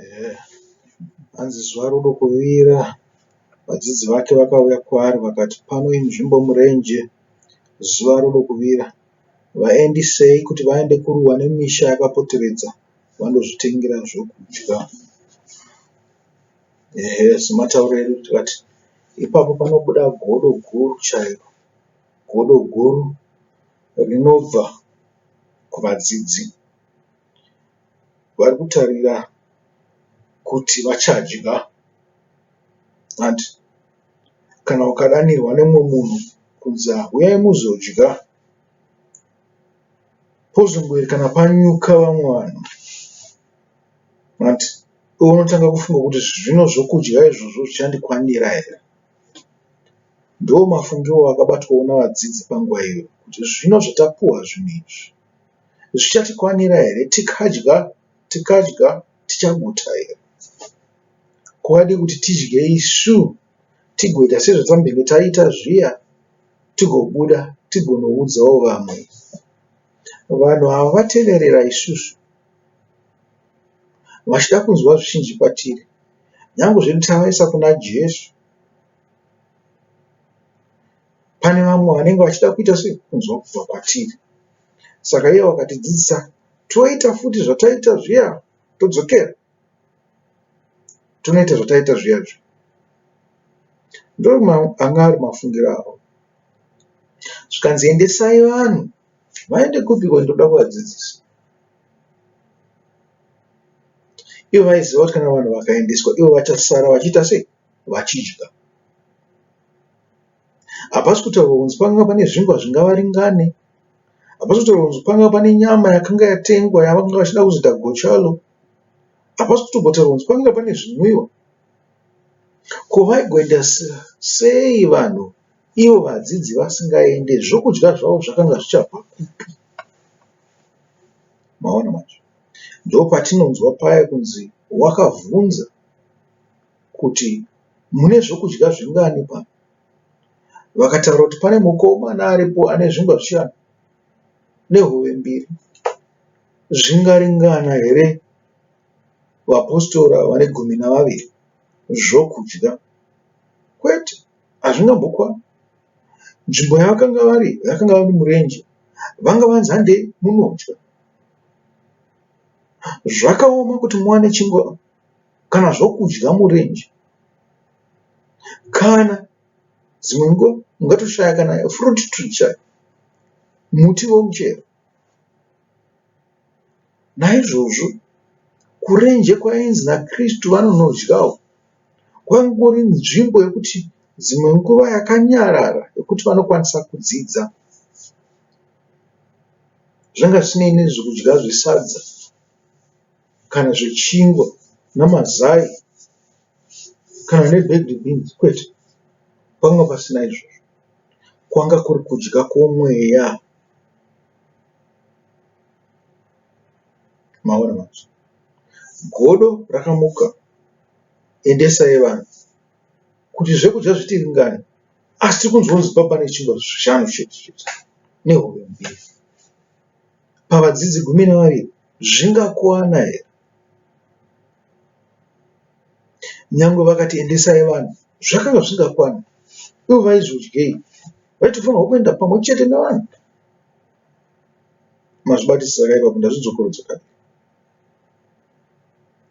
Ehe, hanzi zuva rodokuvira, vadzidzi vake vakauya kwaari vakati, Pano inzvimbo murenje, zuva rodokuvira. Vaendisei kuti vaende kuruwa nemisha yakapoteredza vandozvitengera zvokudya. Ehe, sematauriro edu tikati ipapo panobuda godo guru chairo. Godo guru rinobva kuvadzidzi. Vari kutarira kuti vachadya hanti kana ukadanirwa nemumwe munhu kunzi huyai muzodya pozongoerekana panyuka vamwe vanhu hanti iwe unotanga kufunga kuti zvino zvokudya izvozvo zvichandikwanira here. Ndomafungiro akabatwawo navadzidzi panguva iyoyo kuti zvino zvatapuwa zvinhu izvi zvichatikwanira here tikadya tikadya tichaguta here. Kwakadii kuti tidye isu tigoita sezvatambenge taita zviya tigobuda tigonoudzawo vamwe. Vanhu ava vateverera isusu vachida kunzwa zvizhinji kwatiri nyangwe zvedu tavaisa kuna Jesu. Pane vamwe vanenge vachida kuita sei kunzwa kubva kwatiri. Saka iye vakatidzidzisa toita futi zvataita zviya todzokera tonoita zvataita zviya zviya. Ndo anga ari mafungiro avo. Zvikanzi endesai vanhu vaende kupiko ndoda kuvadzidzisa. Ivo vaiziva kuti kana vanhu vakaendeswa ivo vachasara vachiita sei? Vachidya. Hapasi kutaurwa kunzi panga pane zvingwa zvingavaringane. Hapasi kutaurwa kunzi panga pane nyama yakanga yatengwa yavanga vachida kuzoita gochalo. Hapasi kutombotaurwa kunzi panga pane zvinwiwa. Ko vaigoenda sei vanhu ivo vadzidzi vasingaende? Zvokudya zvavo zvakanga zvichabva kupi? Maona manje? Ndopatinonzwa paya kunzi wakavhunza kuti mune zvokudya zvingani pano? Vakataura kuti pane mukomana aripo ane zvingwa zvishanu nehove mbiri. Zvingaringana here vapostora vane gumi navaviri zvokudya? Kwete, hazvingambokwana. Nzvimbo yavakanga vari yakanga iri murenje. Vanga vanzi handei munodya. Zvakaoma kuti muwane chingwa kana zvokudya murenje. Kana dzimwe nguva ungatoshaya kana fruit tree chaiyo, muti wemuchero. Naizvozvo kurenje kwainzi naKristu vanonodyawo kwaingori nzvimbo yekuti dzimwe nguva yakanyarara yekuti vanokwanisa kudzidza. Zvanga zvisinei nezvekudya zvesadza kana zvechingwa namazai kana nebhegi bhinzi kwete. Panga pasina izvozvo. Kwanga kuri kudya kwomweya. Maona manje. Godo rakamuka endesai vanhu kuti zvekudya zvitiringane asi tiri kunzwa kunzi papa nechingwa zvishanu chete chete nehove mbiri. Pavadzidzi gumi navaviri zvingakwana here? Nyangwe vakati endesai vanhu zvakanga zvisingakwane. Ivo vaizodyei? Vaitofanirwa kuenda pamwe chete nevanhu. Mazvibatisisa ka ipapo ndazvidzokorodza kaviri.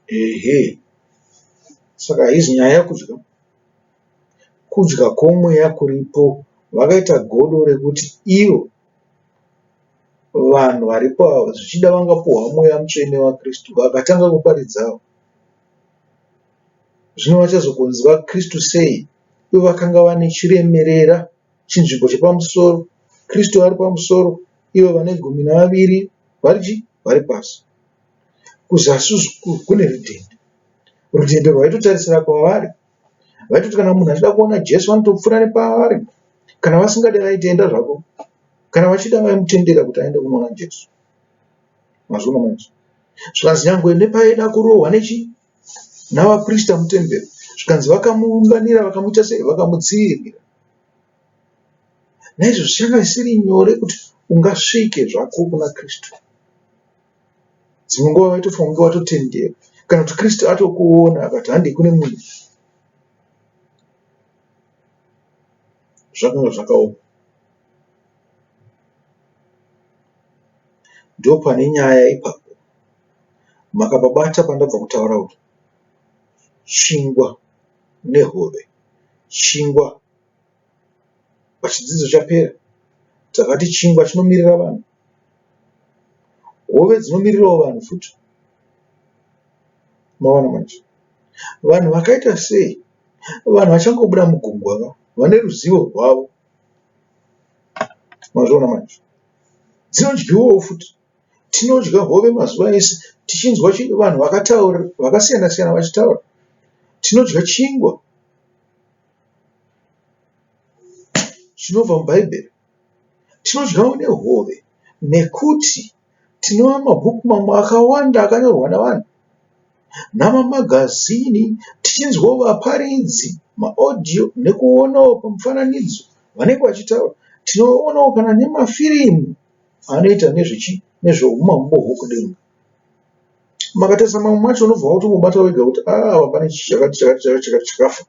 Ehe. Saka haizi nyaya yekudya. Kudya kwomweya kuripo. Vakaita godo rekuti ivo vanhu varipo ava zvichida vangapuhwa mweya mutsvene waKristu vakatanga kuparidzawo. Zvino vachazogonzi vaKristu sei ivo vakanga vane chiremerera chinzvimbo chepamusoro, Kristu ari pamusoro ivo vane gumi navaviri vari chii? Vari pasi. Kuzasi kune rudhende. Rudhende rwaitotarisira kwavari. Vaitoti kana munhu achida kuona Jesu vanotopfuura nepaari. Kana vasingade vaitoenda zvavo. Kana vachida vaimutendera kuti aende kunoona Jesu. Mazviona manje? Zvikanzi nyangwe nepaida kurohwa nechi navaprista mutemberi. Zvikanzi vakamuunganira vakamuita sei? Vakamudzivirira. Naizvozvo zvichange zvisiri nyore kuti ungasvike zvako kuna Kristu. Dzimwe nguva vaitofanira kunge watotendera. Kana kuti Kristu atokuona akati handei kune munhu. Zvakanga zvakaoma. Ndopane nyaya ipapo. Makapabata pandabva kutaura kuti chingwa nehove. Chingwa pachidzidzo chapera takati chingwa chinomirira vanhu. Hove dzinomirirawo vanhu futi. Maona manje? Vanhu vakaita sei? Vanhu vachangobuda mugungwa va vane ruzivo rwavo. Mazviona manje? Dzinodyiwawo futi. Tinodya hove mazuva ese tichinzwa vanhu vakataura vakasiyana siyana vachitaura. Tinodya chingwa chinobva muBhaibheri. Tinodyawo nehove nekuti tinova mabhuku mamwe akawanda akanyorwa navanhu namamagazini tichinzwawo vaparidzi maodhiyo nekuonawo pamifananidzo vanenge vachitaura. Tinoonawo kana nemafirimu anoita nezveumambo hwokudenga. Makatarisa mamwe macho unobva watongobata wega kuti aa pane chakati chakati chakati chakati chakafa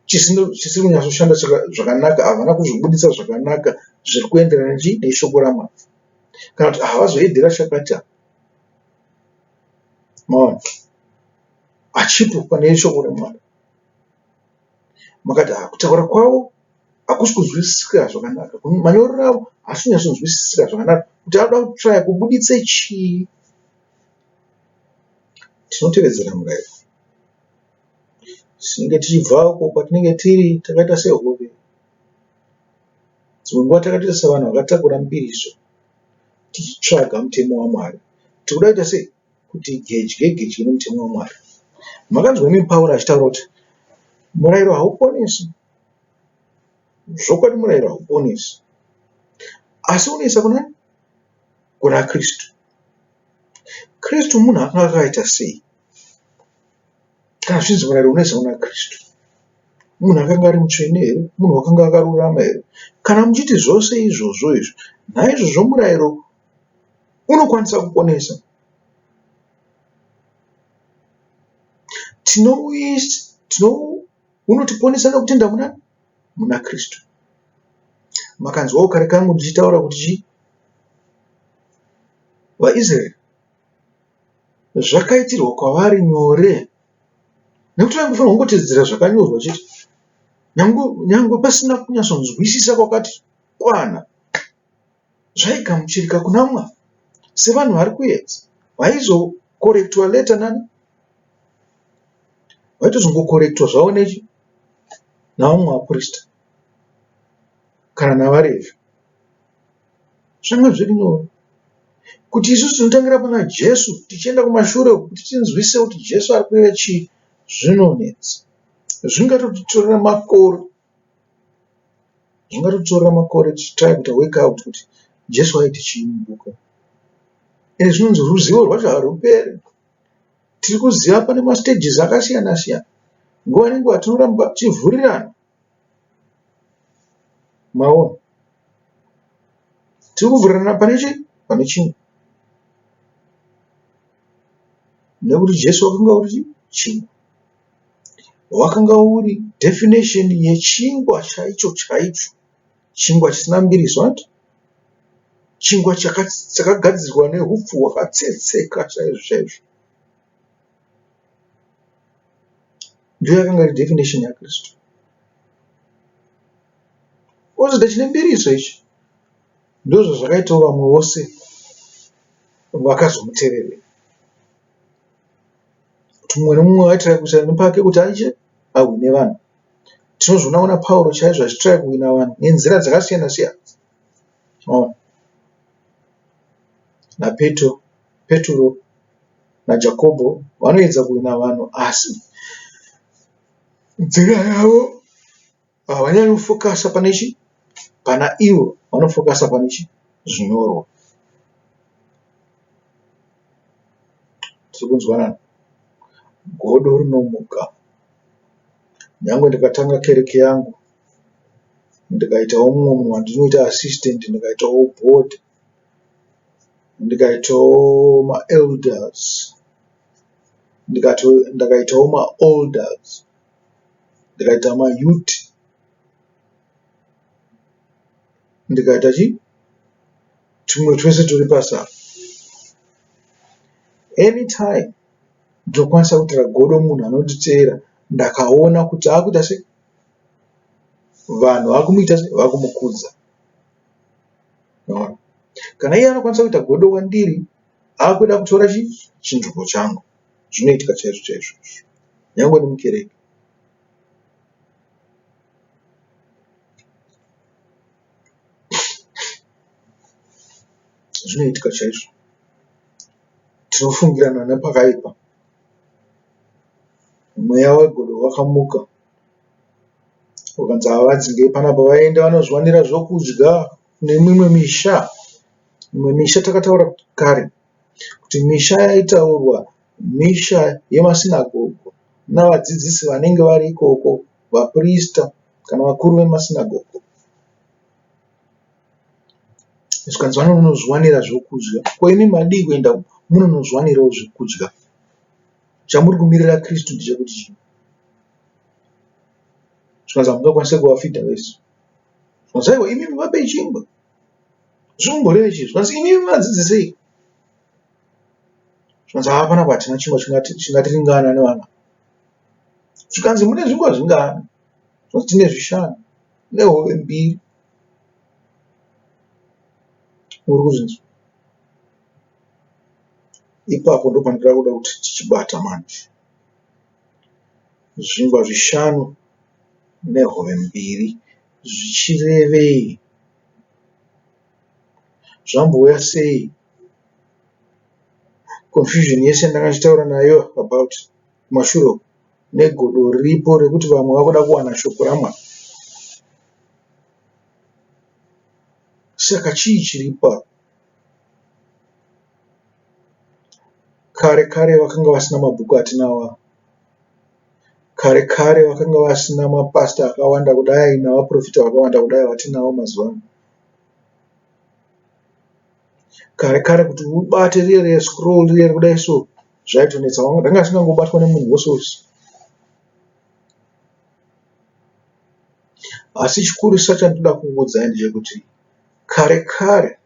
chisiri kunyatsoshanda zvakanaka havana kuzvibuditsa zvakanaka zviri kuenderana nechii neshoko raMwari kana kuti havazoedhera chakati apa. Maona hachipo pane shoko raMwari. Makati ah kutaura kwavo hakusi kunzwisisika zvakanaka manyorero avo haasi kunyatsonzwisisika zvakanaka kuti anoda kutraya kubuditse chii. Tinotevedzera murayiro. Tinenge tichibva uko kwatinenge tiri takaita sehove. Dzimwe nguva takatoita sevanhu vakatakura mbiriso tichitsvaga mutemo waMwari. Tikuda kuita sei? Kuti gedye gedye nemutemo waMwari. Makanzwa imi Pauro achitaura kuti murayiro hauponesi. Zvokwadi murayiro hauponesi. Asi unoisa kuna kuna Kristu. Kristu munhu akanga akaita sei? Kana zvichinzi murayiro unoisa kuna Kristu. Munhu akanga ari mutsvene here? Munhu wakanga akarurama here? Kana muchiti zvose izvozvo izvi, naizvozvo murayiro unokwanisa kuponesa. Unotiponesa nokutenda muna muna Kristu. Makanzwawo kare kangu ndichitaura kuti chii? VaIsraeri zvakaitirwa kwavari nyore nekuti vaingofanirwa kungotevedzera zvakanyorwa chete nyangwe pasina kunyatsonzwisisa kwakati kwana zvaigamuchirika kuna Mwari sevanhu vari kuedza vaizokorektwa later nani vaitozongokorektwa zvavo nechi navamwe vaprista kana navaRevhi. Zvanga zviri nyore kuti isusu tinotangira pana Jesu tichienda kumashure uku kuti tinzwisise kuti Jesu ari kureva chii zvinonetsa. Zvingatotitorera makore Zvingatotitorera makore tichitry kuita work out kuti Jesu aiti chii mubhuku. Ende zvinonzi ruzivo rwacho haruperi. Tiri kuziva pane mastages akasiyana siyana. Nguva nenguva tinoramba tichivhurirana. Maona? Tiri kuvhurirana pane chii? Pane chimwe. Nekuti Jesu wakanga uri chii? Chingwa. Wakanga uri definition yechingwa chaicho chaicho. Chingwa chisina mbiriso hanti? Chingwa chakagadzirwa nehupfu hwakatsetseka chaizvo chaizvo. Ndiyo yakanga iri definition yaKristu. Ozoita chine mbiriso ichi. Ndozvazvakaitawo vamwe vose vakazomuteverera. Kuti mumwe nemumwe aitira kuisa nepake kuti aite ahwine vanhu. Tinozviona kuna Pauro chaizvo achitry kuhwina vanhu nenzira dzakasiyana siyana. Maona? NaPetro, Petro naJakobho vanoedza kuhwina vanhu asi nzira yavo havanyanyi kufokasa pane chi pana ivo vanofokasa pane chi zvinyorwa. Tiri kunzwanana? Godo rinomuka. Nyangwe ndikatanga kereke yangu ndikaitawo mumwe munhu wandinoita assistant ndikaitawo board ndikaitawo maelders. Ndikaitawo maolders, ndikaita mayouth, ndikaita chii tumwe twese turi pasi apa. Anytime ndinokwanisa kuitira godo munhu anonditeera ndakaona kuti akuita sei vanhu vakumuita sei vakumukudza. Maona? Kana iye anokwanisa kuita godo kwandiri akuda kutora chii chinzvimbo changu. Zvinoitika chaizvo chaizvo izvi nyangwe nemukereke. Zvinoitika chaizvo. Tinofungirana nepakaipa. Mweya wegodo wakamuka ukanzi havadzingei panapa vaende vanozviwanira zvokudya kune mimwe misha. Mimwe misha takataura kare kuti misha yaitaurwa misha yemasinagogo navadzidzisi vanenge vari ikoko, vaprista kana vakuru vemasinagogo. Zvikanzi vanonozviwanira zvokudya. Ko imi madii kuenda munonozviwanirawo zvokudya? Chamuri kumirira Kristu ndechekuti chii? Zvikanzi hamungakwanise kuvafidha vese. Zvikanzi aiwa imi vapei chingwa. Zvinomboreva chii? Zvikanzi imi vadzidzisei. Zvikanzi haa panapa hatina chingwa chingatiringana nevana. Zvikanzi mune zvingwa zvingani? Zvikanzi tine zvishanu nehove mbiri. Uri kuzvinzwa? Ipapo ndopandinoda kuda kuti tichibata manje. Zvingwa zvishanu nehove mbiri zvichirevei? Zvambouya sei? Confusion yese yandanga ndichitaura nayo about kumashure uku negodo riripo rekuti vamwe vakuda kuwana shoko raMwari. Saka chii chiripo apa? Kare kare vakanga vasina mabhuku atinawo aya. Kare kare vakanga vasina mapasita akawanda kudai navaporofita vakawanda kudai vatinavo mazuva ano. Kare kare kuti ubate riye riye scroll riye kudai so zvaitonetsa ranga risingangobatwa nemunhu wose wose. Asi chikurisa chandinoda kukuudzai ndechekuti kare kare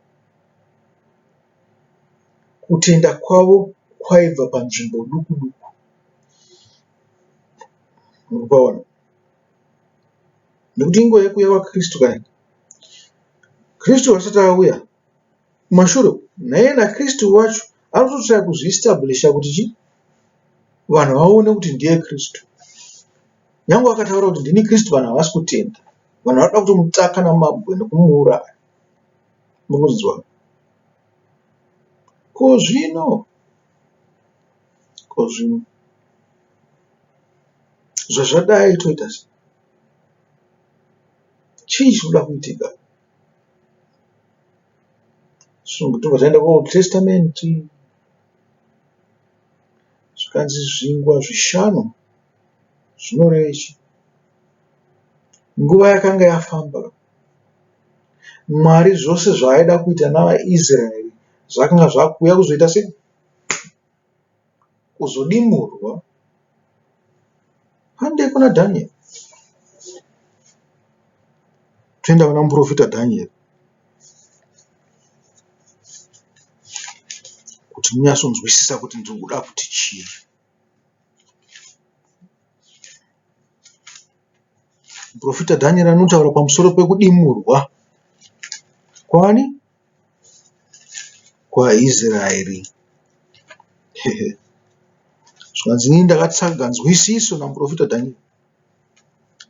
kutenda kwavo kwaibva panzvimbo duku duku. Murikupaona? Nekuti inguva yekuuya kwaKristu kani. Kristu asati auya kumashure uku, naiye naKristu wacho anototsvaka kuzviestablisha kuti chii? Vanhu vaone kuti ndiye Kristu. Nyangwe akataura kuti ndini Kristu vanhu havasi kutenda. Vanhu vanoda kutomutaka namabwe nekumuuraya. Murikuzvinzwa? Ko zvino? Ko zvino? Zvazvadai toita sei? Chii chinoda kuitika? Tobva taenda kuOld Testament zvikanzi zvingwa zvishanu zvinoreva chii? Nguva yakanga yafamba. Mwari zvose zvaaida kuita navaIsraeri zvakanga zvakuuya kuzoita sei? Kuzodimurwa. Handei kuna Dhanieri. Toenda kuna muprofita Dhanieri kuti munyatsonzwisisa kuti ndiri kuda kuti chii. Muprofita Dhanieri anotaura pamusoro pekudimurwa kwani? KwaIsraeri. Zvikanzi inini ndakatsvaga nzwisiso namuprofita Dhanieri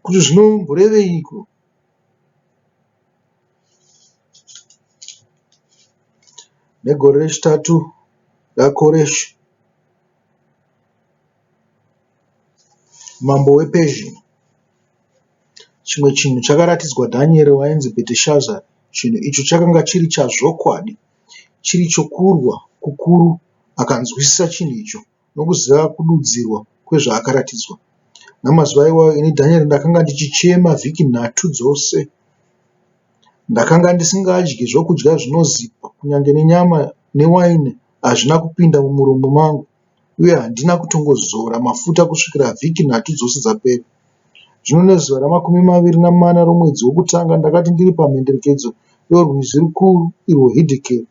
kuti zvinomboreveiko. Negore rechitatu raKoreshi Mambo wePezhia. Chimwe chinhu chakaratidzwa Dhanieri wainzi Bherteshazari. Chinhu icho chakanga chiri chazvokwadi, chiri chokurwa kukuru. Akanzwisisa chinhu icho nokuziva kududzirwa kwezvaakaratidzwa. Namazuva iwayo ini Dhanieri ndakanga ndichichema vhiki nhatu dzose. Ndakanga ndisingadyi zvokudya zvinozipa, kunyange nenyama newaini hazvina kupinda mumuromo mangu. uye handina kutongozora mafuta kusvikira vhiki nhatu dzose dzapera. Zvino nezuva ramakumi maviri namana romwedzi wokutanga ndakati ndiri pamhenderekedzo yorwizi rukuru, irwo Hidhikeri,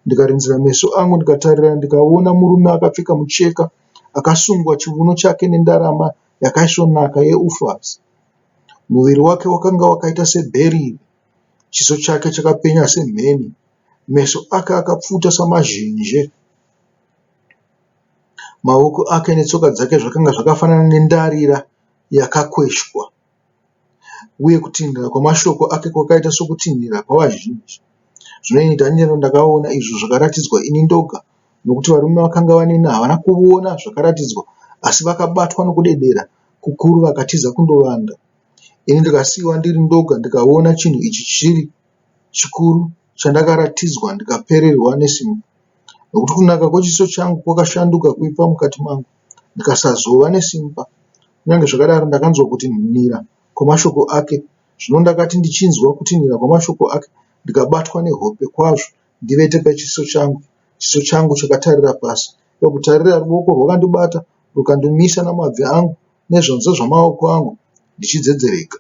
ndikarinzira meso angu ndikatarira, ndikaona murume akapfeka mucheka, akasungwa chiuno chake nendarama yakaisvonaka yeUfazi. Muviri wake wakanga wakaita sebheriri, chiso chake chakapenya semheni, meso ake akapfuta samazhenje. Maoko ake netsoka dzake zvakanga zvakafanana nendarira yakakweshwa, uye kutinhira kwamashoko ake kwakaita sokutinhira kwavazhinji. Zvino ini Dhanieri ndakaona izvo zvakaratidzwa ini ndoga, nokuti varume vakanga vaneni havana kuona zvakaratidzwa, asi vakabatwa nokudedera kukuru vakatiza kundovanda. Ini ndikasiyiwa ndiri ndoga ndikaona chinhu ichi chiri chikuru chandakaratidzwa ndikapererwa nesimba. Nokuti kunaka kwechiso changu kwakashanduka kuipa mukati mangu, ndikasazova nesimba. Kunyange zvakadaro ndakanzwa kutinhira kwamashoko ake. Zvino ndakati ndichinzwa kutinhira kwamashoko ake, ndikabatwa nehope kwazvo ndivete pachiso changu, chiso changu chakatarira pasi. Ndokutarira, ruoko rwakandibata rukandimisa namabvi angu nezvanza zvamaoko angu ndichidzedzereka.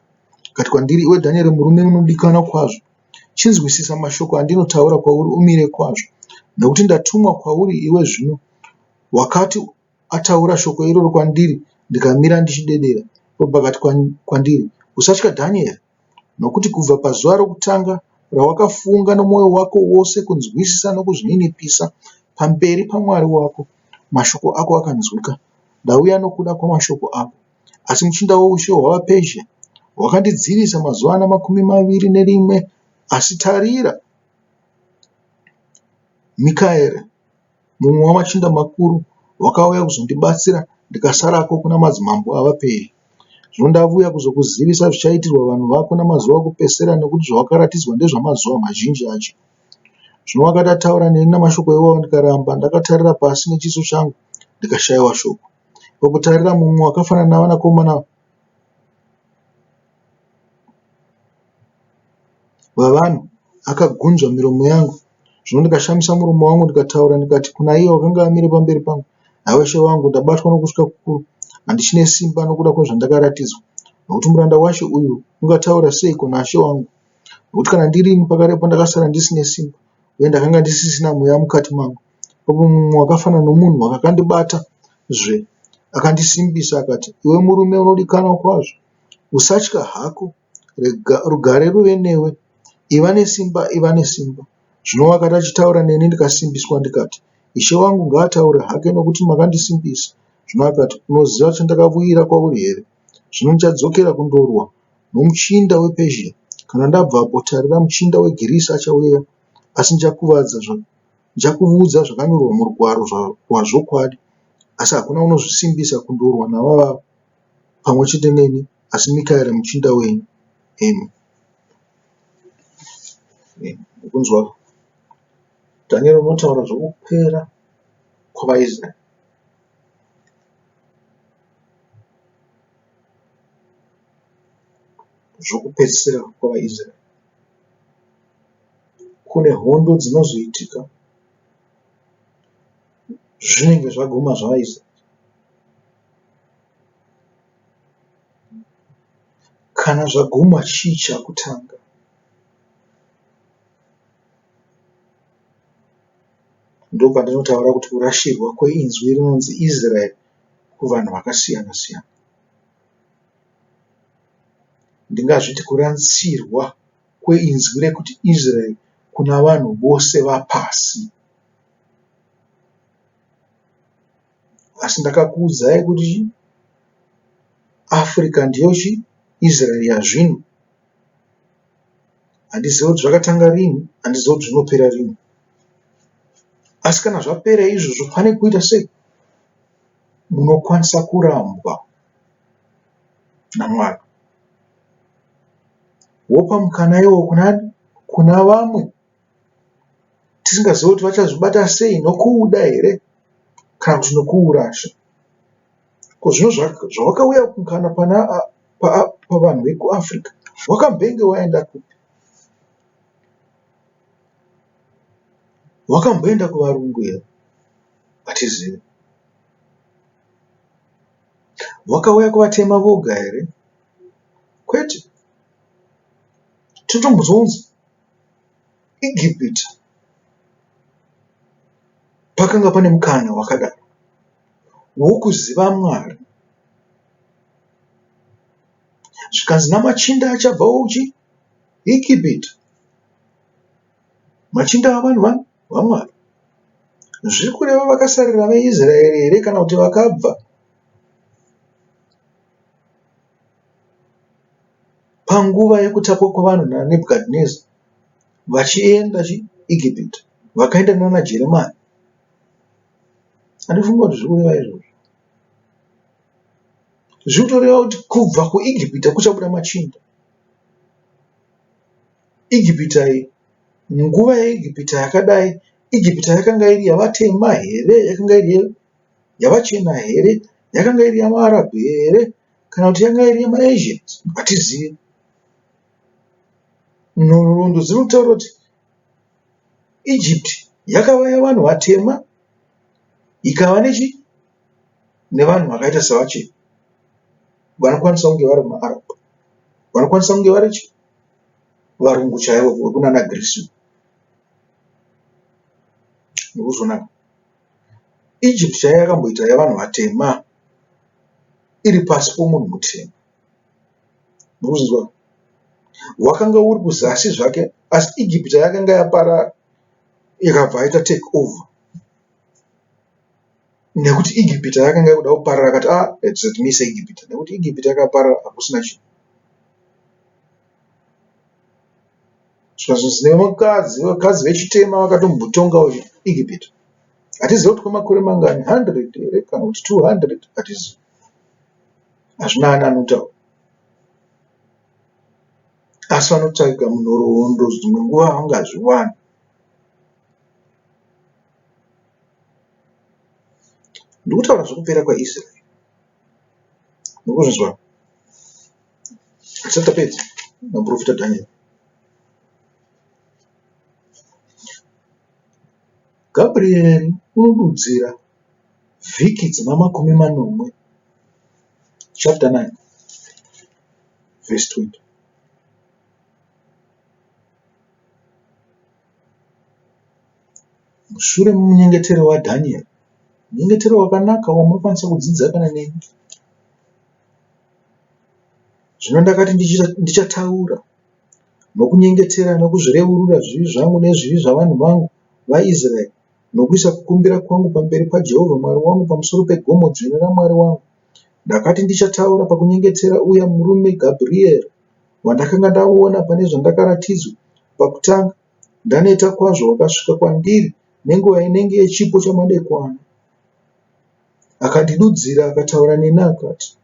Akati kwandiri, Iwe Dhanieri, murume unodikanwa kwazvo, chinzwisisa mashoko andinotaura kwauri umire kwazvo, nokuti ndatumwa kwauri iwe zvino. Wakati ataura shoko iroro kwandiri, ndikamira ndichidedera. Ipapo akati kwandiri, Usatya, Dhanieri, nokuti kubva pazuva rokutanga rawakafunga nomwoyo wako wose kunzwisisa nokuzvininipisa pamberi paMwari wako, mashoko ako akanzwika. Ndauya nokuda kwamashoko ako. Asi muchinda woushe hwavaPezhia wakandidzivisa mazuva ana 21. Asi tarira, Mikaeri, mumwe wamachinda makuru, wakauya kuzondibatsira, ndikasarako kuna madzimambo avaPezhia. Zvino ndavuya kuzokuzivisa zvichaitirwa vanhu vako namazuva okupedzisira, nokuti zvawakaratidzwa ndezvamazuva mazhinji acho. Zvino wakati ataura neni namashoko iwawo, ndikaramba ndakatarira pasi nechiso changu, ndikashayiwa shoko. Ipapo tarira, mumwe wakafanana navanakomana vavanhu akagunzva miromo yangu. Zvino ndikashamisa muromo wangu ndikataura ndikati kuna iye wakanga amire pamberi pangu, Haiwa Ishe wangu, ndabatwa nokutya kukuru, handichine simba nokuda kwezvandakaratidzwa. Nokuti muranda waShe uyu ungataura seiko naShe wangu? Nokuti kana ndirini, pakarepo ndakasara ndisine simba, uye ndakanga ndisisina mweya mukati mangu. Ipapo mumwe wakafanana nomunhu akandibata zve, akandisimbisa akati, Iwe murume unodikanwa kwazvo, usatya hako, rega rugare ruve newe, iva nesimba, iva nesimba. Zvino wakati achitaura neni ndikasimbiswa ndikati, Ishe wangu ngaataure hake nokuti makandisimbisa. Zvino akati, Unoziva chandakavuyira kwauri here? Zvino ndichadzokera kundorwa nomuchinda wePezhia. Kana ndabvapo, tarira, muchinda weGirisi achauya, asi ndichakuvadza Ndichakuudza zvakanyorwa murugwaro rwazvokwadi, asi hakuna unozvisimbisa kundorwa navava pamwe chete neni, asi Mikaeri muchinda wenyu. Amen. Mukunzwa Daniel unotaura zvokupera kwavaIsraeri. Zvokupedzisira kwavaIsraeri. Kune hondo dzinozoitika zvinenge zvaguma zvavaIsraeri. Kana zvaguma chii chakutanga? Ndopandinotaura kuti kurashirwa kweinzwi rinonzi Israeri kuvanhu vakasiyana siyana. Ndingazviti kuransirwa kweinzwi rekuti Israeri kuna vanhu vose vapasi. Asi ndakakuudzai kuti Africa ndiyo chi Israeri yazvino. Handizivi kuti zvakatanga rini, handizivi kuti zvinopera rini. Asi kana zvapera izvozvo pane kuita sei? Munokwanisa kurambwa naMwari. Wopa mukana iwowo kuna kuna vamwe tisingazivi kuti vachazvibata sei nokuuda here kana kuti nokuurasha. Ko zvino zvawakauya kana pana pavanhu vekuAfrica wakambenge waenda kupi? Wakamboenda kuvarungu here? Hatizivi. Hwakauya kuvatema voga here? Kwete. Tinotombozonzi Egipita pakanga pane mukana wakadaro wokuziva Mwari. Zvikanzi namachinda achabva uchi Egipita. Machinda avanhu vaMwari. Zviri kureva vakasarira veIsraeri here kana kuti vakabva panguva yekutapwa kwevanhu naNebhukadhineza vachienda Egipita vakaenda nana Jeremia? Handifungi kuti zviri kureva izvozvo. Zviri kutoreva kuti kubva kuEgipita kuchabuda machinda. Egipita iyi, nguva yeEgipita yakadai, Egipita yakanga iri yavatema here, yakanga iri yavachena here, yakanga iri yamaArabhu here kana kuti yanga iri yemaAsians hatizivi. Nhoroondo dzinotaura kuti Egypt yakava yevanhu vatema ikava nechi nevanhu vakaita sevachena vanokwanisa kunge vari maArab vanokwanisa kunge vari chi varungu chaivo vekunana Greece murikuzvionaka. Egypt chaiyo yakamboita yevanhu vatema iri pasi pomunhu mutema. Murikuzvinzwa? Wakanga uri kuzasi zvake asi Egypt yakanga yaparara ikabva yaita take over nekuti Egipita yakanga yakuda kuparara akati ah let's timise Egipita nekuti Egipita yakaparara hakusina chinhu. Zvikanzi nevakadzi vakadzi vechitema vakatombotongawo Egipita. Hatizivi kuti kwemakore mangani 100 here kana kuti 200 hatizivi. Hazvina ani anotaura. Asi vanotsvaga munhoroondo dzimwe nguva havangazviwani. Ndikutaura zvekupera kwaIsraeri. Murikuzvinzwa? Hatisati tapedza namuprofita Daniel. Gabrieri unodudzira vhiki dzina makumi manomwe chapter 9 verse 20. Mushure memunyengetero waDanieri, munyengetero wakanaka wamunokwanisa kudzidza kana neni. Zvino ndakati ndichataura nokunyengetera nokuzvireurura zvivi zvangu nezvivi zvavanhu vangu vaIsraeri nokuisa kukumbira kwangu pamberi paJehovha Mwari wangu pamusoro pegomo dzvene raMwari wangu. Ndakati ndichataura pakunyengetera uya murume Gabrieri wandakanga ndaona pane zvandakaratidzwa pakutanga, ndaneta kwazvo wakasvika kwandiri nenguva inenge yechipo chamadekwana. Akandidudzira akataura neni akati,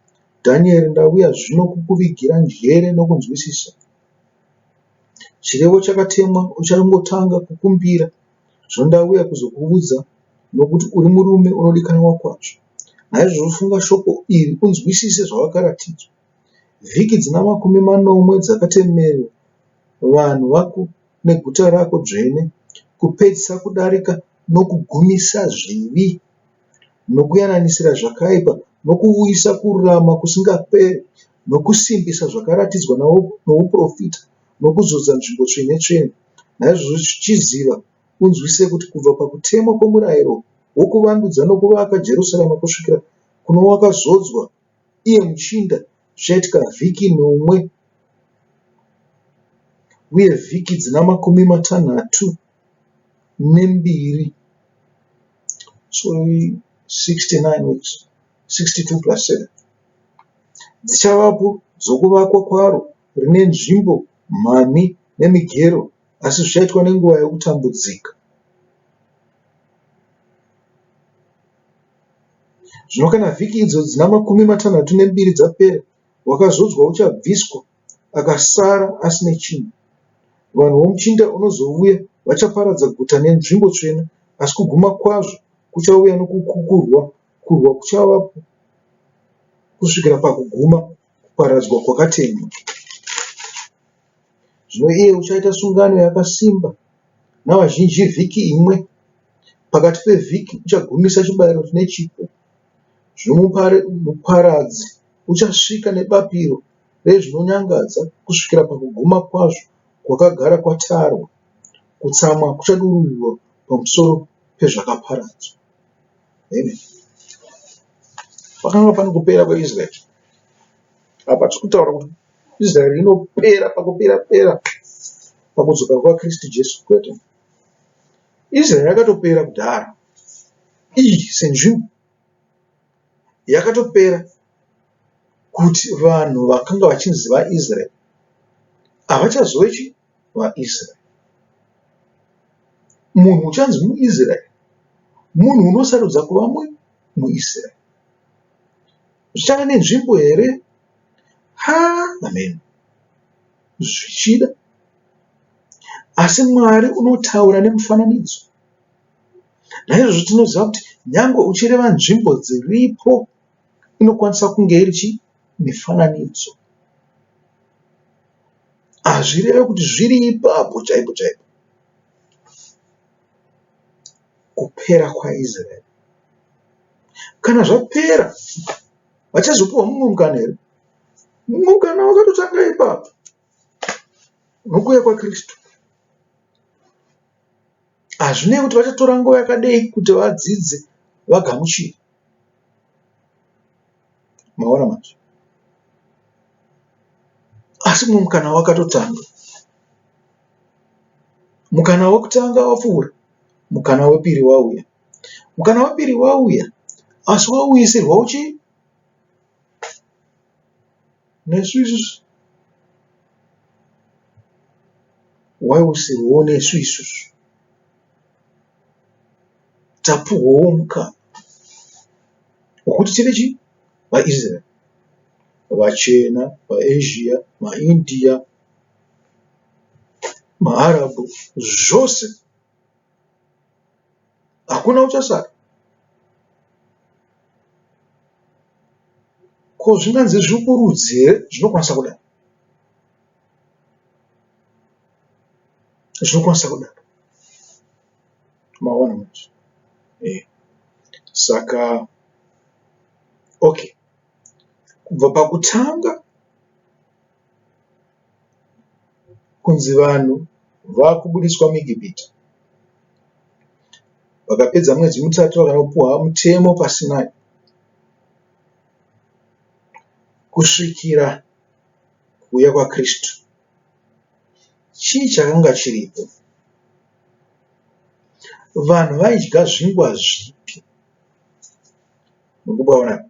Dhanieri, ndauya zvino kukuvigira njere nokunzwisisa. Chirevo chakatemwa uchangotanga kukumbira, zvino ndauya kuzokuudza nokuti uri murume unodikanwa kwazvo. Naizvozvo funga shoko iri unzwisise zvawakaratidzwa. Vhiki dzina makumi manomwe dzakatemerwa vanhu vako neguta rako dzvene, kupedzisa kudarika nokugumisa zvivi, nokuyananisira zvakaipa, nokuuyisa kururama kusingaperi, nokusimbisa zvakaratidzwa nouprofita, nokuzodza nzvimbo tsvene-tsvene. Naizvozvo chiziva unzwisise kuti kubva pakutemwa kwomurayiro wokuvandudza nokuvaka Jerusarema kusvikira kuno wakazodzwa, iye muchinda, zvichaitika vhiki nomwe uye vhiki dzina makumi matanhatu nembiri. So 69 weeks, 62 plus 7 dzichavapo dzokuvakwa kwaro rine nzvimbo mhami nemigero asi zvichaitwa nenguva yokutambudzika. Zvino kana vhiki idzo dzina makumi matanhatu nembiri dzapera, wakazodzwa uchabviswa, akasara asine chinhu. Vanhu vomuchinda unozouya vachaparadza guta nenzvimbo tsvene, asi kuguma kwazvo kuchauya nokukukurwa, kurwa kuchavapo kusvikira pakuguma, kuparadzwa kwakatemwa. Zvino iye uchaita sungano yakasimba navazhinji vhiki imwe, pakati pevhiki uchagumisa chibayiro nechipo. Zvino muparadzi uchasvika nebapiro rezvinonyangadza kusvikira pakuguma kwazvo kwakagara kwatarwa. Kutsamwa kuchadururirwa pamusoro pezvakaparadzwa. Amen. Pakanga pane kupera kweIsraeri. Apa tiri kutaura kuti Israeri inopera pakupera pera pakudzoka kwaKristu Jesu kwete. Israeri yakatopera kudhara. Iyi senzvimbo yakatopera kuti vanhu vakanga vachinzi vaIsraeri havachazove chi vaIsraeri. Munhu uchanzi muIsraeri munhu unosarudza kuva muIsraeri. Zvichava nenzvimbo here? Haa hameno. Zvichida. Asi Mwari unotaura nemufananidzo. Naizvozvo tinoziva kuti nyangwe uchireva nzvimbo dziripo inokwanisa kunge iri chii? Mifananidzo. Hazvireve kuti zviri ipapo chaipo chaipo. Kupera kwaIsraeri. Kana zvapera vachazopiwa mumwe mukana here? Mumwe mukana wakatotanga ipapo nokuuya kwaKristu. Hazvinei kuti vachatora nguva yakadei kuti vadzidze vagamuchire. Maona manje? Asi mumwe mukana wakatotanga. Mukana wekutanga wapfuura, mukana wepiri wauya. Mukana wepiri wauya asi wauyisirwa uchi nesu isusu. Waiusirwawo nesu isusu. Tapuhwawo mukana wekuti tive chii? VaIsraeri. Vachena, vaAsia, maIndia, maArabhu, zvose. Hakuna uchasara. Ko zvinganzi zviri kurudzi here zvinokwanisa kudaro? Zvinokwanisa kudaro. Maona manje. Eh. Saka okay. Kubva pakutanga kunzi vanhu vakubudiswa muEgipita. Vakapedza mwedzi mitatu vakanopuhwa mutemo paSinai kusvikira kuuya kwaKristu. Chii chakanga chiripo? Vanhu vaidya zvingwa zvipi? Murikupaona?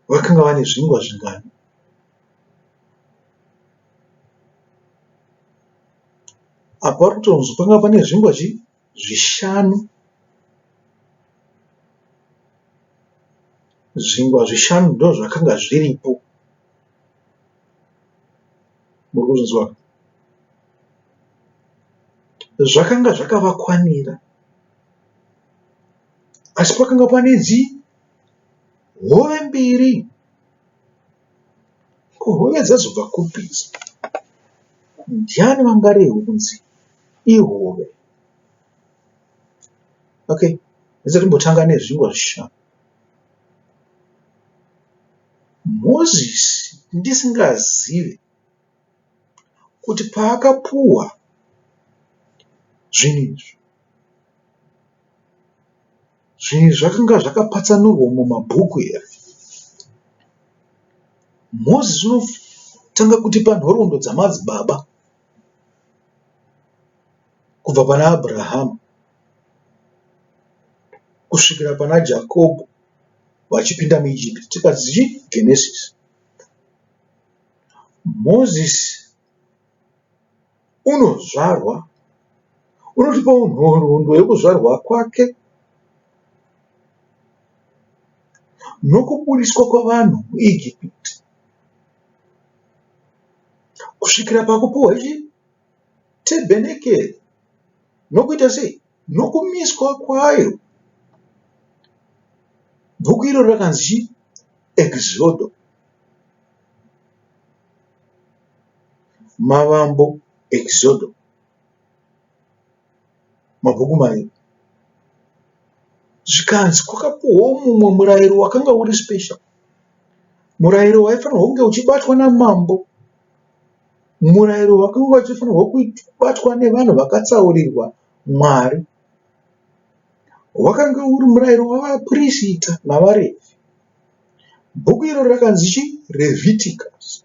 Vakanga vane zvingwa zvingani? Apa pari kutonzi panga pane zvingwa chii? Zvishanu. Zvingwa zvishanu ndozvakanga zviripo. Muri kuzvinzwa? Zvakanga zvakavakwanira. Asi pakanga pane dzii? Hove mbiri. Ko hove dzazobva kupi idzi? Ndiani vangarehwe kunzi ihove? Okay, let's timbotanga nezvingwa zvishanu. Mozisi ndisingazive kuti paakapuhwa zvinhu izvi, Zvinhu izvi zvakanga zvakapatsanurwa mumabhuku here? Mozisi unotanga kutipa nhoroondo dzamadzibaba kubva pana Abrahamu kusvikira pana Jakobho vachipinda muIjipiti tikati chii? Genesisi. Mozisi unozvarwa unotipawo nhoroondo yekuzvarwa kwake nokubudiswa kwavanhu muIjipiti kusvikira pakupiwa chii? Tebhenekeri nokuita sei? Nokumiswa kwayo. Bhuku iroro rakanzi chii? Ekizodho. Mavambo, Ekizodho. Mabhuku mairi. Zvikanzi kwakapuhwawo mumwe murayiro wakanga uri special. Murayiro waifanirwa kunge uchibatwa namambo. Murayiro wakanga uchifanirwa kubatwa nevanhu vakatsaurirwa Mwari. Wakanga uri murayiro wavapirisita navaRevhi. Bhuku iro rakanzi chii? Revhitikasi.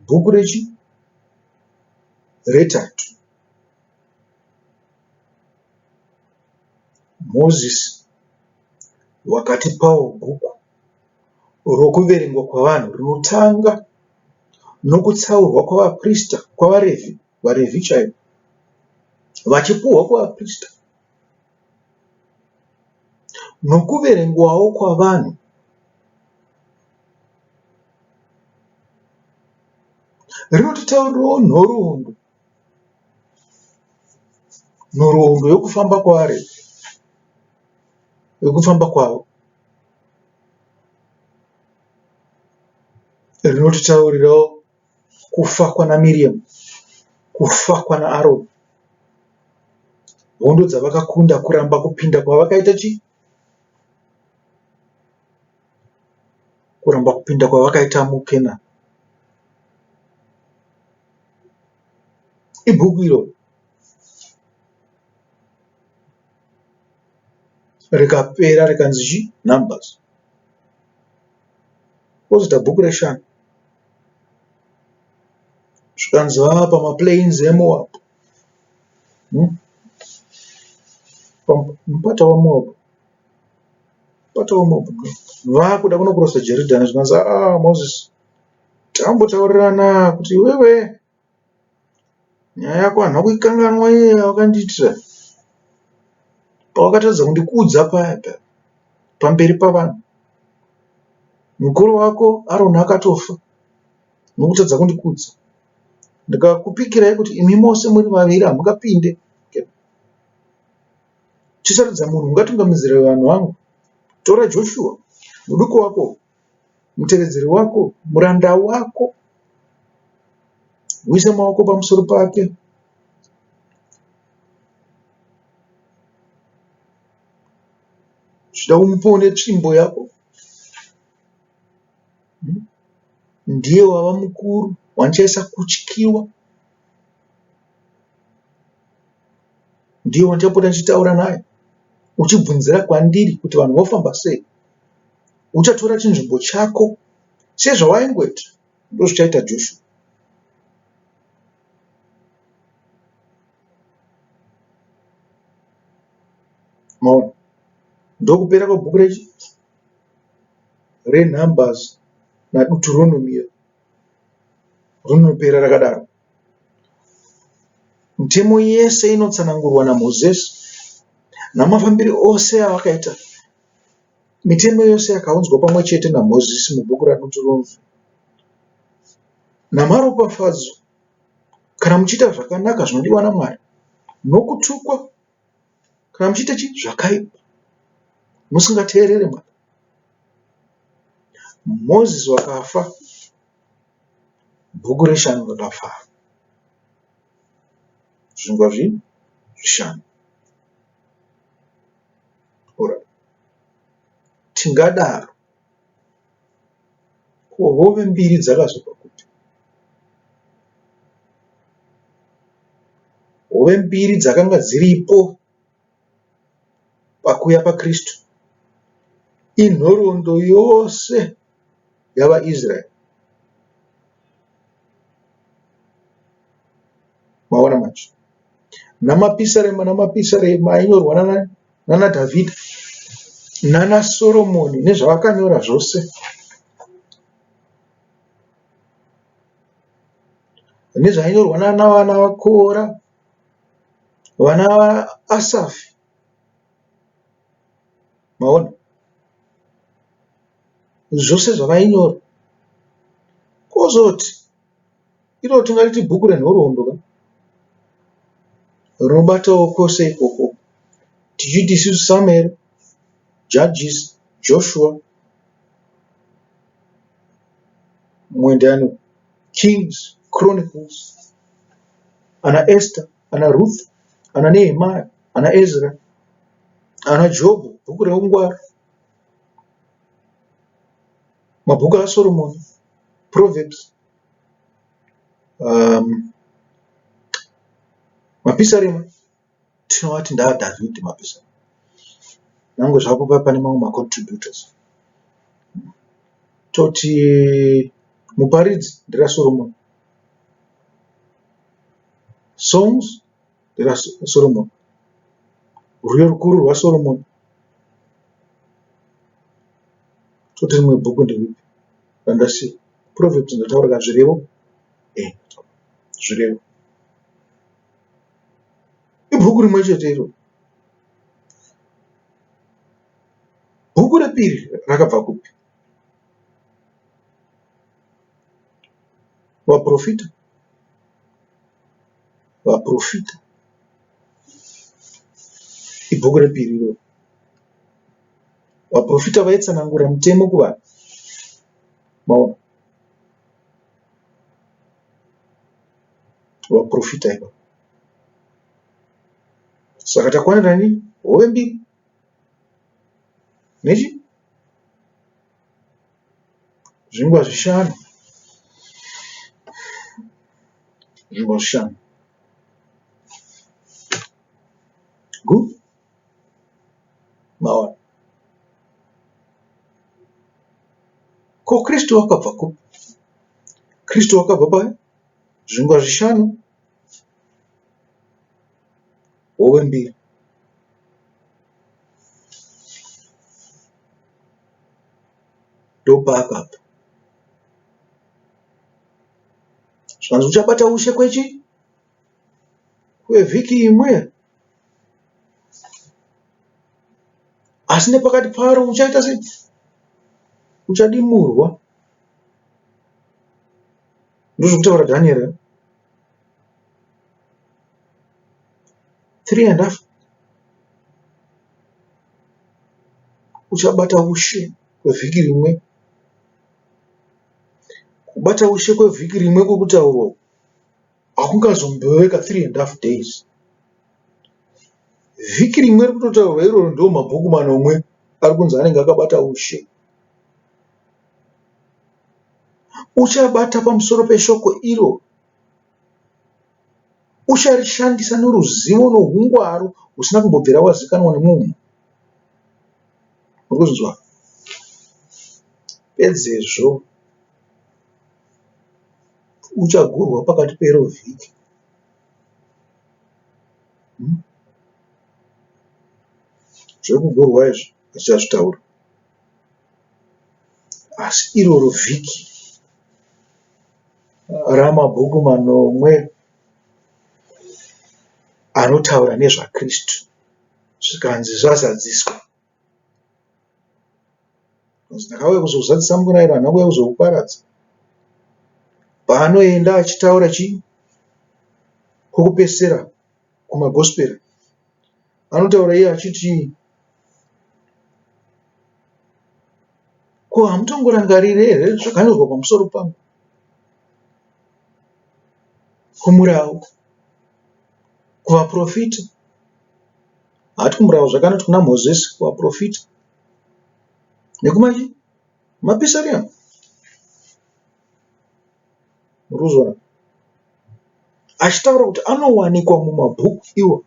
Bhuku rechi retatu. Mozisi wakatipawo bhuku rokuverengwa kwavanhu rinotanga nokutsaurwa kwavaprista, kwavaRevhi, vaRevhi chaivo, vachipuhwa kuvaprista nokuverengwawo kwavanhu. Rinotitaurirawo nhoroondo nhoroondo yokufamba kwaVaRevhi, yokufamba kwavo. Rinotitaurirawo kufa kwana Miriamu, kufa kwana Aroni, hondo dzavakakunda, kuramba kupinda kwavakaita chii? Kuramba kupinda kwavakaita muKenani. Ibhuku iro rikapera rikanzi chii? Numbers. Kwozoita bhuku reshanu. Zvikanzi vava pamaplains eMoab. Mupata waMoab. Mupata waMoab. Vakuda kunokurosa Jorodhani zvikanzi aa Moses Tambotaurirana kuti iwewe nyaya yako handina kuikanganwa iye yawakandiitira pawakatadza kundikudza paya paya pamberi pavanhu. Mukuru wako Aroni akatofa nokutadza kundikudza. Ndikakupikirai kuti imi mose muri vaviri hamungapinde. Chisarudza munhu ungatungamidzire vanhu vangu. Tora Joshua muduku wako mutevedzeri wako, muranda wako, uise maoko pamusoro pake. Zvida umupewo netsvimbo yako. Ndiye wava mukuru wandichaisa kutyiwa. Ndiye wandichapota ndichitaura naye uchibvunzira kwandiri kuti vanhu vofamba sei. Uchatora chinzvimbo chako sezvawaingoita ndozvichaita Joshua. Maona? Ndokupera kwebhuku rechi reNumbers naDuteronomio rinopera rakadaro. Mitemo yese inotsanangurwa naMozisi namafambiro ose avakaita. Mitemo yose yakaunzwa pamwe chete naMozisi mubhuku raDuteronomio namaropafadzo kana muchiita zvakanaka zvinodiwa naMwari nokutukwa kana muchiita chii zvakaipa musingateerere Mwari. Mozisi wakafa Bhuku reshanu rakafara. Zvingwa zvishanu. Alright. Tingadaro. Ko hove mbiri dzakazobva kupi? Hove mbiri dzakanga dziripo pakuuya paKristu inhoroondo yose yavaIsraeri. Maona manje? Namapisarema namapisarema ainyorwa nanaDhavhidha nanaSoromoni nezvavakanyora zvose. Nezvainyorwa nana vaKora, vana vaAsafi. Maona? Zvose zvavainyora. Kozoti iro tingariti bhuku renhoroondo ka rinobatawo kwose ikoko tichiti isusu Samuel, Judges, Joshua, mumwe ndiani Kings, Chronicles, ana Esther, ana Ruth. Ana Nehemiah, ana Ezra, ana Jobho, bhuku reUngwaru, mabhuku aSoromoni, Proverbs, Mapisarema tinovati ndaaDhavhidhi mapisarema. Nyangwe zvapo paya pane mamwe macontributors. Toti Muparidzi nderaSoromoni. Songs nderaSoromoni. Rwiyo rukuru rwaSoromoni. Toti rimwe bhuku nderipi randasiya? Proverbs ndataura ka zvirevo? Eh, zvirevo. Ibhuku rimwe chete iro. Bhuku repiri rakabva kupi? Vaprofita. Vaprofita. Ibhuku repiri iroro. Vaprofita vaitsanangura mutemo kuvanhu. Maona? Vaprofita ivavo. Saka takwanira ni hove mbiri nechi zvingwa zvishanu. Zvingwa zvishanu. Good. Maona. Ko Kristu wakabva kupi? Kristu wakabva pai? Zvingwa zvishanu hove mbiri. Ndopaakabva. Zvikanzi uchabata ushe kwechi? Kwevhiki imwe. Asi nepakati paro uchaita sei? Uchadimurwa. Ndozvokutaura Daniel. 3 and half uchabata ushe kwevhiki rimwe. Kubata ushe kwevhiki rimwe kwekutaurwa uku hakungazombove ka 3 and half days. Vhiki rimwe riri kutotaurwa iroro ndiwo mabhuku manomwe ari kunzi anenge akabata ushe. Uchabata pamusoro peshoko iro Ucharishandisa noruzivo nohungwaru husina kumbobvira hwazikanwa nemunhu. Uri kuzvinzwa? Pedzezvo uchagurwa pakati pero vhiki. Hmm? Zvekugurwa izvi hatichazvitaura. Asi iroro vhiki ramabhuku manomwe anotaura nezvaKristu zvikanzi zvazadziswa. Ndakauya kuzozadzisa murayiro handina kuuya kuzouparadza. Paanoenda achitaura chii? Kwokupedzisira kumagospera anotaura iye achiti ko hamutongorangariri here zvakanyorwa pamusoro pangu kumurau kuvaprofita haati kumurau zvakanoti kuna Mozisi kuvaprofita nekumachi mapisariya muri kuzviona achitaura kuti anowanikwa mumabhuku iwo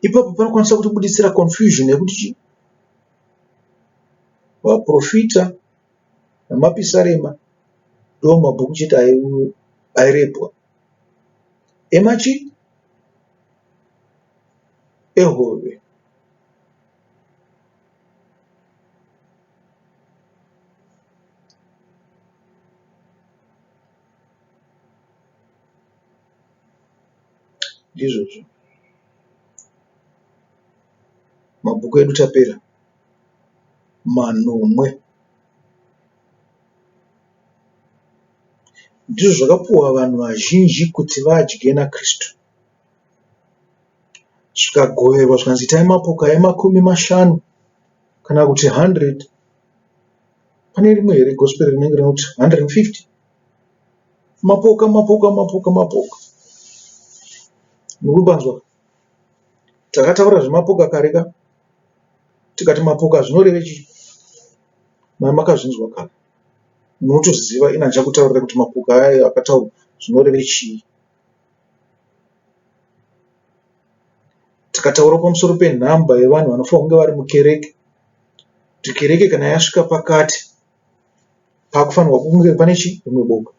Ipapo panokwanisa kutibuditsira confusion yekuti chii? Vaporofita namapisarema ndomabhuku chete airebwa. Emachii? Ehove. Ndizvozvo. Mabhuku edu tapera manomwe. Ndizvo zvakapuwa vanhu vazhinji kuti vadye naKristu. Zvikagoverwa zvikanzi itai mapoka emakumi mashanu kana kuti 100. Pane rimwe here gospel rinenge rinoti 150? Mapoka, mapoka, mapoka, mapoka. Muri kupanzwa? Takataura zvemapoka kare ka? Tikati mapoka zvinoreve chii? Makazvinzwa kare. Munotoziva ini handichakutaurirai kuti mapoka ayo akataurwa zvinoreve chii. Tikataura pamusoro penhamba yevanhu vanofanirwa kunge vari mukereke. Kuti kereke kana yasvika pakati pakufanirwa kunge pane chii rimwe boka.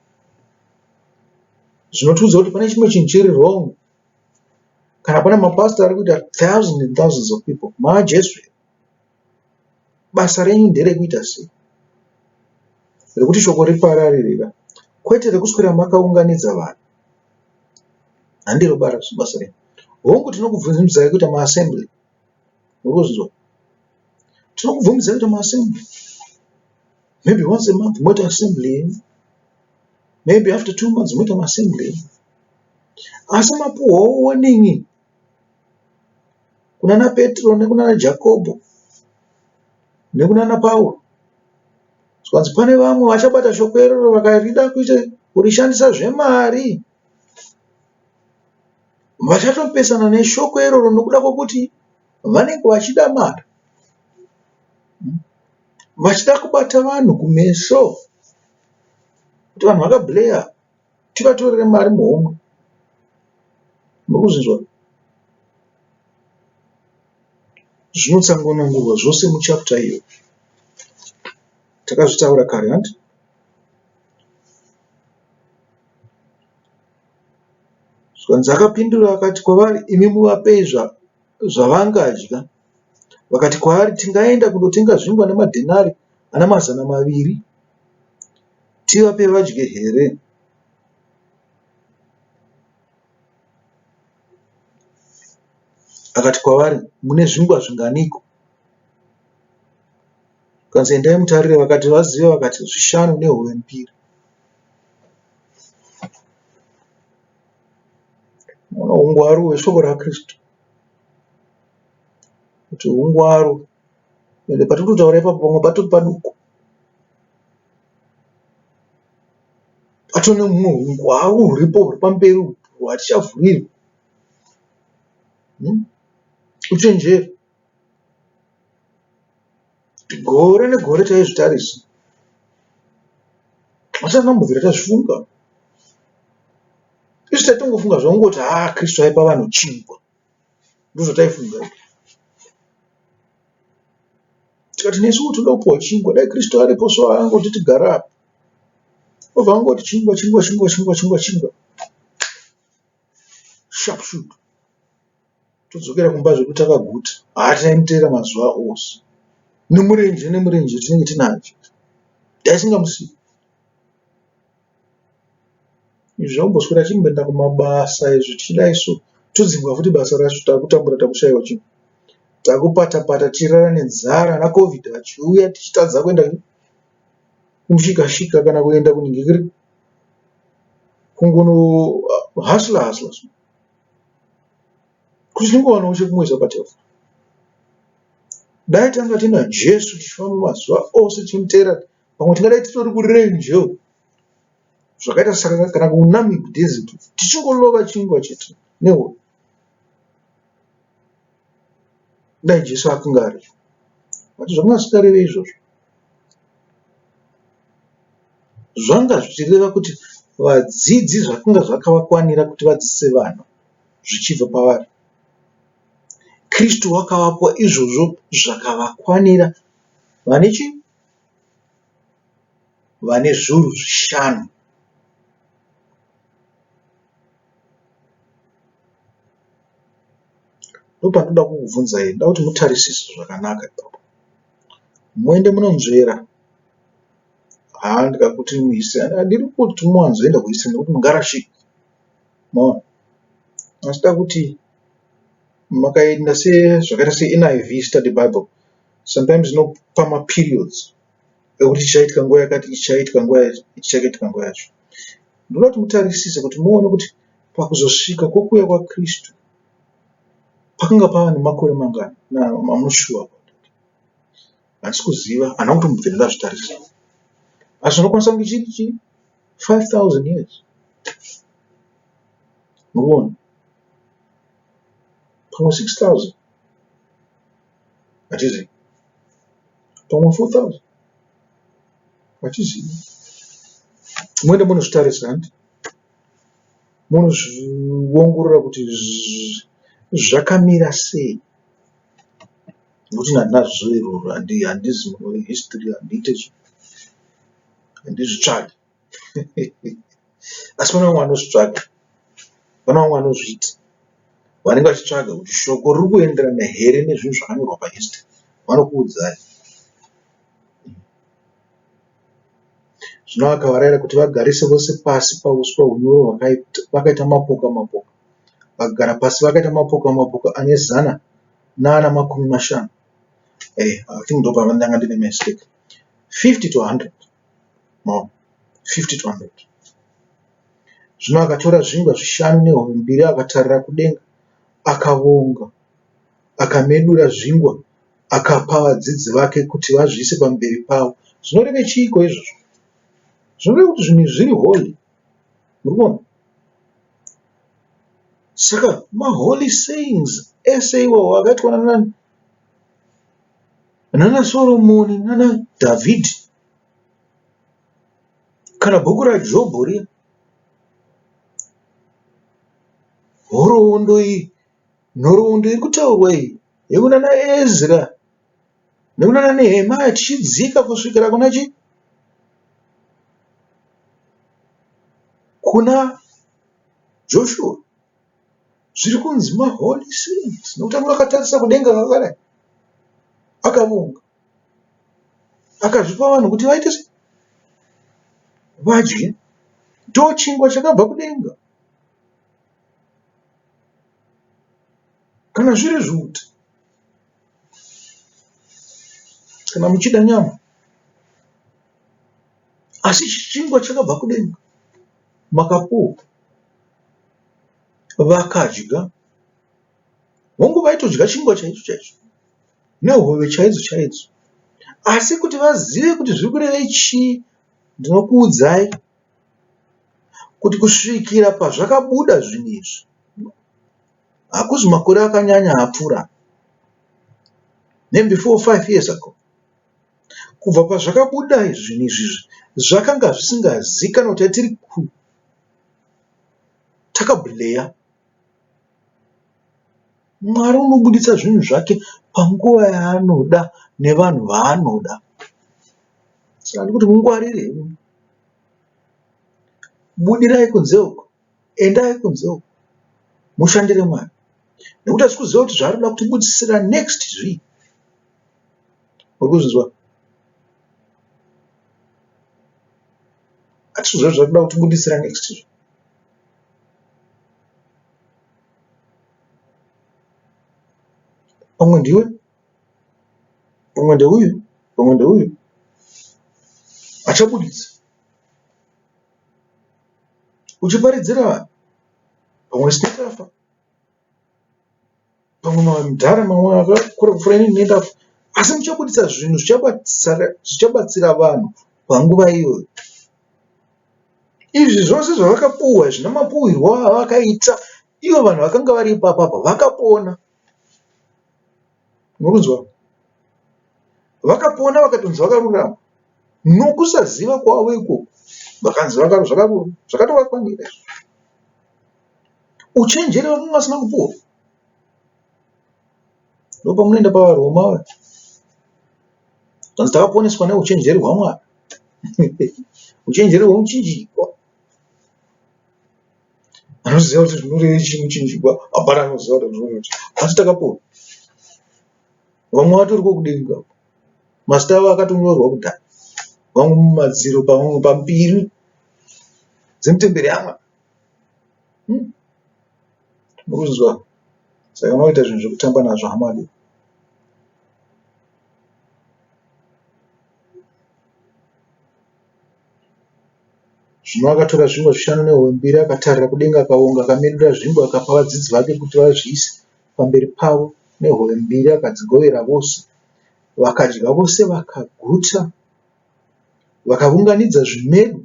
Zvinotiudza kuti pane chimwe chinhu chiri wrong kana pane mapastor ari kuita thousands and thousands of people maJesu here? Basa renyu nderekuita sei? Rekuti shoko ripararire ka kwete rekuswera makaunganidza vanhu. Handiro basa renyu. Hongu tinokubvunzai kuita maassembly. Muri kuzvinzwa? Tinokubvumidzai kuita maassembly. Maybe once a month moita assembly yenyu. Maybe after 2 months moita maassembly enyu. Asi mapuhwawo warning kunana Petro nekunana Jakobho nekunana Pauro. Zvikanzi pane vamwe vachabata shoko iroro vakarida kuita kurishandisa zvemari. Vachatopesana neshoko iroro nokuda kwokuti vanenge vachida mari. Vachida kubata vanhu kumeso kuti vanhu vakableya tivatorere mari muhomwe. Muri kuzvinzwa? Zvinotsanangurwa zvose muchapter iyo. Takazvitaura kare hanti? Zvikanzi akapindura akati kwavari, imi muvapei zvavangadya. Vakati kwaari, tingaenda kundotenga zvingwa nemadhenari ana 200 tivape vadye here? Akati kwavari, mune zvingwa zvinganiko? Zvikanzi endai mutarire. Vakati vaziva vakati, zvishanu nehove mbiri. Unoona ungwaru hweshoko raKristu kuti ungwaru ende patiri kutotaura ipapo pamwe patori paduku patone humwe ungwaru huripo huri pamberi hwatichavhurirwa uchenjeri Gore negore taizvitarisa asi hatina kumbobvira tazvifunga. Isu taitongofunga zvekungoti haa Kristu aipa vanhu chingwa ndozvataifunga. Tikati nesuwo tinoda kupiwa chingwa dai Kristu aripo so angotiti gara apa obva angoti chingwa chingwa chingwa chingwa chingwa chingwa sharp shoot. Todzokera kumba zvedu takaguta. Haa taimuteera mazuva ose. Nemurenje nemurenje tinenge tinaye. Taisingamusiyi. Izvi zvekumboswera tichimboenda kumabasa izvi tichidai so todzingwa futi basa racho takutambura takushaiwa chinhu. Takupata pata tichirara nenzara ana covid vachiuya tichitadza kuenda kumushika shika kana kuenda kuningikiri kungono hustler hustler so. Kuti tingowanawo chekumwisa patafura. Dai tanga tina Jesu tichifamba mazuva ose tichimuteera pamwe tingadai titori kurenje uko zvakaita saka kana kuNamib Desert tichingolova chingwa chete nehove. Dai Jesu akanga aripo. But zvanga zvisingareve izvozvo. Zvanga zvichireva kuti vadzidzi zvakanga zvakavakwanira kuti vadzidzise vanhu zvichibva pavari. Kristu wakavapa izvozvo zvakavakwanira vane chii? Vane zviuru zvishanu. Ndopandinoda kukubvunzai, ndoda kuti mutarisise zvakanaka ipapo. Muende munonzvera. Haa ndikakuti muhistory handidi kuti muwanzoenda kuhistory nekuti mungarashike. Maona? Asi ndoda kuti makaenda sezvakaita seNIV study bible sometimes inopa maperiods ekuti chichaitika nguva yakati chichaitika nguva yakati chichaitika nguva yacho. Ndoda kuti mutarisise kuti muone kuti pakuzosvika kwokuuya kwaKristu pakanga pava nemakore mangani. Now I'm not sure about that. Handisi kuziva, handina kutombobvira ndazvitarisa. Asi zvinokwanisa kunge chiri chii? 5000 years. Muruona? Pamwe 6000. Hatizivi. Pamwe 4000. Hatizivi. Muende munozvitarisa hanti? Munozviongorora kuti zvakamira sei. Nekuti ini handina zivo iroro handizi munhu wehistory handiite chii handizvitsvagi. Asi pane vamwe vanozvitsvaga, pane vamwe vanozviita vanenge vachitsvaga kuti shoko riri kuenderana here nezvinhu zvakanyorwa pahistory vanokuudzai. Zvino akavarayira kuti vagarise vose pasi pauswa hunyoro vakaita mapoka mapoka. Vakagara pasi vakaita mapoka mapoka ane zana naana makumi mashanu. Eh, I think ndopandanga ndine mistake. 50 to 100. No, 50 to 100. Zvino akatora zvingwa zvishanu nehove mbiri akatarira kudenga akavonga akamedura zvingwa akapa vadzidzi vake kuti vazviise pamberi pavo. Zvinoreve chiiko izvozvo? Zvinoreva kuti zvinhu izvi zviri holy. Muri kuona? Saka maholy sayings ese iwawo akaitwa nanani? Nana Soromoni nana Dhavhidhi. Kana bhuku raJobho riya. Nhoroondo iyi, nhoroondo iri kutaurwa iyi yekunana Ezra nekunana Nehemiah tichidzika kusvikira kuna chii? Kuna Joshua. Zviri kunzi maholy saints nekuti anga akatarisa kudenga kakadai akavonga akazvipa vanhu kuti vaite sei? Vadye. Ndochingwa chakabva kudenga. Kana zviri zviuta, kana muchida nyama, asi chingwa chakabva kudenga makapuwa vakadya. Hongu vaitodya chingwa chaicho chaicho nehove chaidzo chaidzo asi kuti vazive kuti zviri kurevei chii ndinokuudzai kuti kusvikira pazvakabuda zvinhu izvi hakuzi makore akanyanya apfuura maybe 4 5 years ago kubva pazvakabuda zvinhu izvi zvakanga zvisingazikanwe kuti tiri ku takableya Mwari unobuditsa zvinhu zvake panguva yaanoda nevanhu vaanoda. Saka ndikuti mungwarire budirai kunze uko, endai kunze uko mushandire Mwari nekuti hatisi kuziva kuti zvaari kuda kutibudisira next zvii. Muri kuzvinzwa? Hatisi kuziva zvaari kuda kutibudisira next zvii. Pamwe ndiwe, pamwe ndeuyu, pamwe ndeuyu achabuditsa uchiparidzira vanhu pamwe isina tafa pamwe madhara mamwe akakura kupfuura inini nendafa asi muchabuditsa zvinhu zvichabatsira vanhu panguva iyoyo. Izvi zvose zvavakapuhwa izvi namapuhwirwo avakaita ivo vanhu vakanga vari ipapo apa vakapona. Murikunzwa? Vakapona vakatonzi vakarurama nokusaziva kwavo ikoko vakanzi zvakatovakwanira izvo. Uchenjeri vakanga vasina kupuhwa. Ndopamunoenda paVaroma Zvanzi takaponeswa neuchenjeri hwaMwari. Uchenjeri hwemuchinjikwa. Anoziva kuti zvinorevei chii muchinjikwa hapana anoziva kuti zvinorevei chii. Asi takapona. Vamwe vatoriko kudenga. Mazita avo akatonyorwa kudhara. Vamwe mumadziro pamwe pambiri dzemutemberi yaMwari. Murikunzwa? Saka unoita zvinhu zvekutamba nazvo hama diki. Zvino akatora zvingwa zvishanu nehove mbiri, akatarira kudenga, akavonga, akamedura zvingwa, akapa vadzidzi vake kuti vazviise pamberi pavo, nehove mbiri akadzigovera vose. Vakadya vose vakaguta. Vakaunganidza zvimedu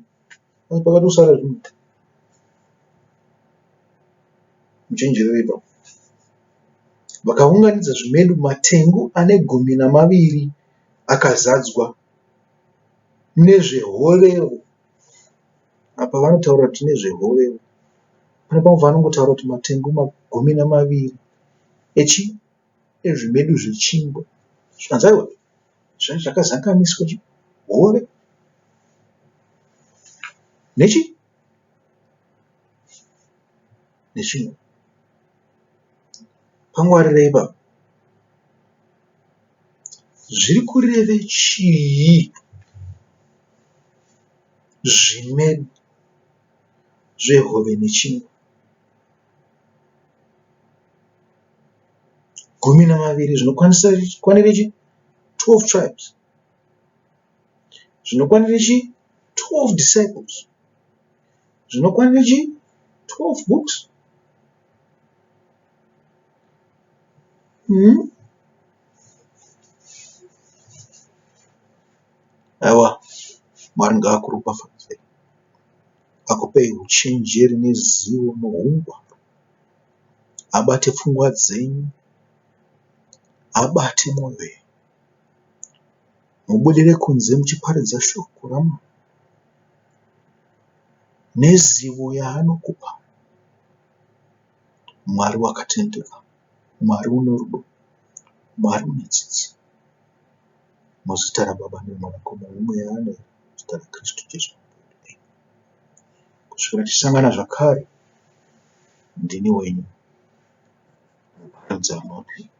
pakatosara zvimwe. Muchenjerere ipapo. Vakaunganidza zvimedu matengu ane 12 akazadzwa nezvehovewo. Apa vanotaura kuti nezvehovewo. Pane pamwe pavanongotaura kuti matengu 12 echi ezvimedu zvechingwa. Zvikanzi aiwa zvanga zvakazanganiswa chi hove nechi nechingwa. Pangwarirei ipapa. Zviri kureve chii zvimedu zvehove nechingwa? 12 zvinokwanisa kwanire chi 12 tribes. Zvinokwanire chi 12 disciples. Zvinokwanire chi 12 books. Aiwa Mwari ngaakuropafadzei akupei uchenjeri nezivo nohungwaru abate pfungwa dzenyu abate mwoyo yenyu mubudire kunze muchiparidza shoko raMwari nezivo yaanokupa. Mwari wakatendeka, Mwari une rudo, Mwari une tsitsi. Muzita raBaba neRemwanakomana neMweya muzita raKristu Jesu. Kusvikira tichisangana zvakare, ndini wenyu Muparidzi anoti.